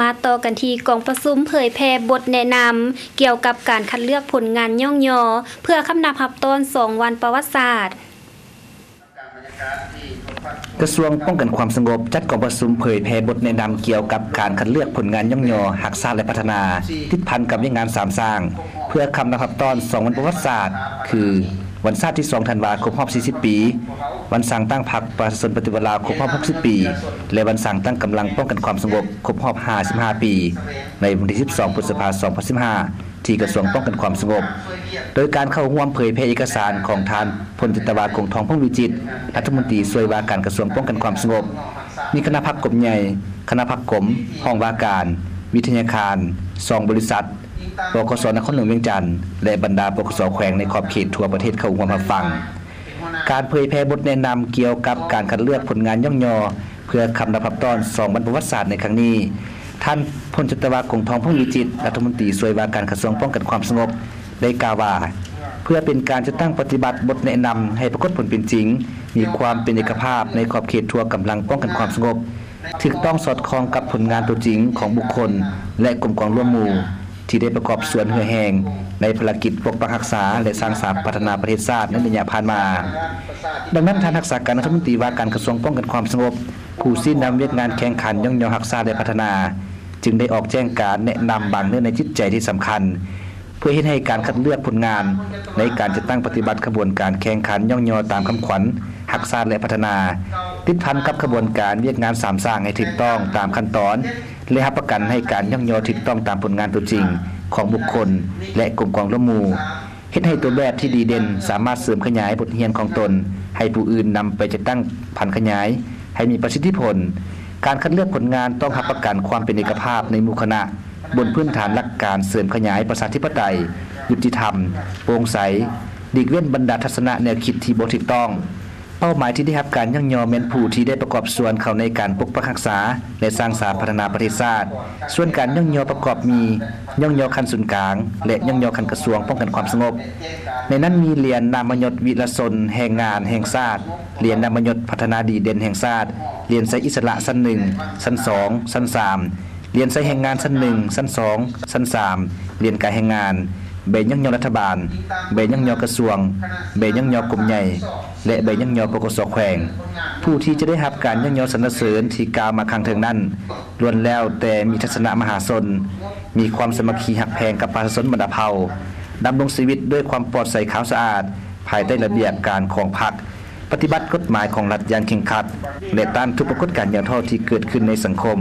ມາຕໍ່ກັນທີ່ກອງປະຊຸມເຜີຍແຜ່ບົດແນະນຳກ່ຽວກັບການຄັດເລືອກຜົນງານຍ້ອງຍໍ ເພື່ອຄຳນັບຮັບຕ້ອນສອງວັນປະຫວັດສາດ. ກະຊວງປ້ອງກັນຄວາມສະຫງົບ ຈັດກອງປະຊຸມເຜີຍແຜ່ບົດແນະນຳກ່ຽວກັບການຄັດເລືອກຜົນງານຍ້ອງຍໍຮັກຊາດ ແລະ ພັດທະນາ ຕິດພັນກັບວຽກງານສາມສ້າງ ເພື່ອຄຳນັບຮັບຕ້ອນສອງວັນປະຫວັດສາດ ຄື ວັນຊາດທີສອງທັນວາຄົບຮອບສີ່ສິບປີ, ວັນສ້າງຕັ້ງພັກປະຊາຊົນປະຕິວັດລາວຄົບຮອບຫົກສິບປີ ແລະ ວັນສ້າງຕັ້ງກຳລັງປ້ອງກັນຄວາມສະຫງົບຄົບຮອບຫ້າສິບຫ້າປີ ໃນວັນທີສິບສອງ ພຶດສະພາ ສອງພັນສິບຫ້າ ທີ່ກະຊວງປ້ອງກັນຄວາມສະຫງົບ, ໂດຍການເຂົ້າຮ່ວມເຜີຍແຜ່ເອກະສານຂອງທ່ານ ພົນຈັດຕະວາ ກົງທອງ ພົງວິຈິດ ລັດຖະມົນຕີຊ່ວຍວ່າການກະຊວງປ້ອງກັນຄວາມສະຫງົບ, ມີຄະນະພັກກົມໃຫຍ່, ຄະນະພັກກົມ, ຫ້ອງວ່າການ, ວິທະຍາຄານ, ສອງບໍລິສັດ, ປກສ ນະຄອນຫຼວງວຽງຈັນ ແລະ ບັນດາ ປກສ ແຂວງໃນຂອບເຂດທົ່ວປະເທດເຂົ້າຮ່ວມຮັບຟັງ. ການເຜີຍແຜ່ບົດແນະນຳກ່ຽວກັບການຄັດເລືອກຜົນງານຍ້ອງຍໍ ເພື່ອຄຳນັບຮັບຕ້ອນສອງວັນປະຫວັດສາດໃນຄັ້ງນີ້, ທ່ານ ພົນຈັດຕະວາ ກົງທອງ ພົງວິຈິດ ລັດຖະມົນຕີຊ່ວຍວ່າການກະຊວງປ້ອງກັນຄວາມສະຫງົບ ໄດ້ກ່າວວ່າ ເພື່ອເປັນການຈັດຕັ້ງປະຕິບັດບົດແນະນຳໃຫ້ປາກົດຜົນເປັນຈິງ, ມີຄວາມເປັນເອກະພາບໃນຂອບເຂດທົ່ວກຳລັງປ້ອງກັນຄວາມສະຫງົບ, ຖືກຕ້ອງສອດຄ່ອງກັບຜົນງານຕົວຈິງຂອງບຸກຄົນ ແລະ ກົມກອງລວມໝູ່ ທີ່ໄດ້ປະກອບສ່ວນເຫື່ອແຮງໃນພາລະກິດປົກປັກຮັກສາ ແລະ ສ້າງສາພັດທະນາປະເທດຊາດໃນໄລຍະຜ່ານມາ. ດັ່ງນັ້ນ, ທ່ານຮັກສາການລັດຖະມົນຕີວ່າການກະຊວງປ້ອງກັນຄວາມສະຫງົບ ຜູ້ຊີ້ນຳວຽກງານແຂ່ງຂັນຍ້ອງຍໍຮັກສາ ແລະ ພັດທະນາ ຈຶ່ງໄດ້ອອກແຈ້ງການແນະນຳບາງເນື້ອໃນຈິດໃຈທີ່ສຳຄັນ ເພື່ອເຮັດໃຫ້ການຄັດເລືອກຜົນງານໃນການຈັດຕັ້ງປະຕິບັດຂະບວນການແຂ່ງຂັນຍ້ອງຍໍຕາມຄຳຂວັນຮັກຊາດ ແລະ ພັດທະນາ ຕິດພັນກັບຂະບວນການວຽກງານສາມສ້າງໃຫ້ຖືກຕ້ອງຕາມຂັ້ນຕອນ ແລະ ຮັບປະກັນໃຫ້ການຍ້ອງຍໍຖືກຕ້ອງຕາມຜົນງານຕົວຈິງຂອງບຸກຄົນ ແລະ ກົມກອງລວມໝູ່, ເຮັດໃຫ້ຕົວແບບທີ່ດີເດັ່ນສາມາດເສີມຂະຫຍາຍບົດຮຽນຂອງຕົນໃຫ້ຜູ້ອື່ນນຳໄປຈັດຕັ້ງຜັນຂະຫຍາຍໃຫ້ມີປະສິດທິຜົນ. ການຄັດເລືອກຜົນງານຕ້ອງຮັບປະກັນຄວາມເປັນເອກະພາບໃນໝູ່ຄະນະ ບົນພື້ນຖານຫຼັກການເສີມຂະຫຍາຍປະຊາທິປະໄຕ, ຍຸຕິທຳ, ໂປ່ງໃສ, ຫຼີກເວັ້ນບັນດາທັດສະນະແນວຄິດທີ່ບໍ່ຖືກຕ້ອງ. ເປົ້າໝາຍທີ່ໄດ້ຮັບການຍ້ອງຍໍແມ່ນຜູ້ທີ່ໄດ້ປະກອບສ່ວນເຂົ້າໃນການປົກປັກຮັກສາ ແລະ ສ້າງສາພັດທະນາປະເທດຊາດ. ສ່ວນການຍ້ອງຍໍປະກອບມີ ຍ້ອງຍໍຂັ້ນສູນກາງ ແລະ ຍ້ອງຍໍຂັ້ນກະຊວງປ້ອງກັນຄວາມສະຫງົບ. ໃນນັ້ນມີຫຼຽນນາມມະຍົດວິລະຊົນແຮງງານແຫ່ງຊາດ, ຫຼຽນນາມມະຍົດພັດທະນາດີເດັ່ນແຫ່ງຊາດ, ຫຼຽນໄຊອິດສະຫຼະຊັ້ນໜຶ່ງ, ຊັ້ນສອງ, ຊັ້ນສາມ, ຫຼຽນໄຊແຮງງານຊັ້ນໜຶ່ງ, ຊັ້ນສອງ, ຊັ້ນສາມ, ຫຼຽນກາຍແຮງງານ, ໃບຍ້ອງຍໍລັດຖະບານ, ໃບຍ້ອງຍໍກະຊວງ, ໃບຍ້ອງຍໍກົມໃຫຍ່ ແລະ ໃບຍ້ອງຍໍ ປກສ ແຂວງ. ຜູ້ທີ່ຈະໄດ້ຮັບການຍ້ອງຍໍສັນລະເສີນທີ່ກ່າວມາຂ້າງເທິງນັ້ນ ລ້ວນແລ້ວແຕ່ມີທັດສະນະມະຫາຊົນ, ມີຄວາມສາມັກຄີຮັກແພງກັບປະຊາຊົນບັນດາເຜົ່າ, ດຳລົງຊີວິດດ້ວຍຄວາມປອດໃສຂາວສະອາດ, ພາຍໃຕ້ລະບຽບການຂອງພັກ, ປະຕິບັດກົດໝາຍຂອງລັດຢ່າງເຄັ່ງຄັດ ແລະ ຕ້ານທຸກປາກົດການຫຍໍ້ທໍ້ທີ່ເກີດຂຶ້ນໃນສັງຄົມ.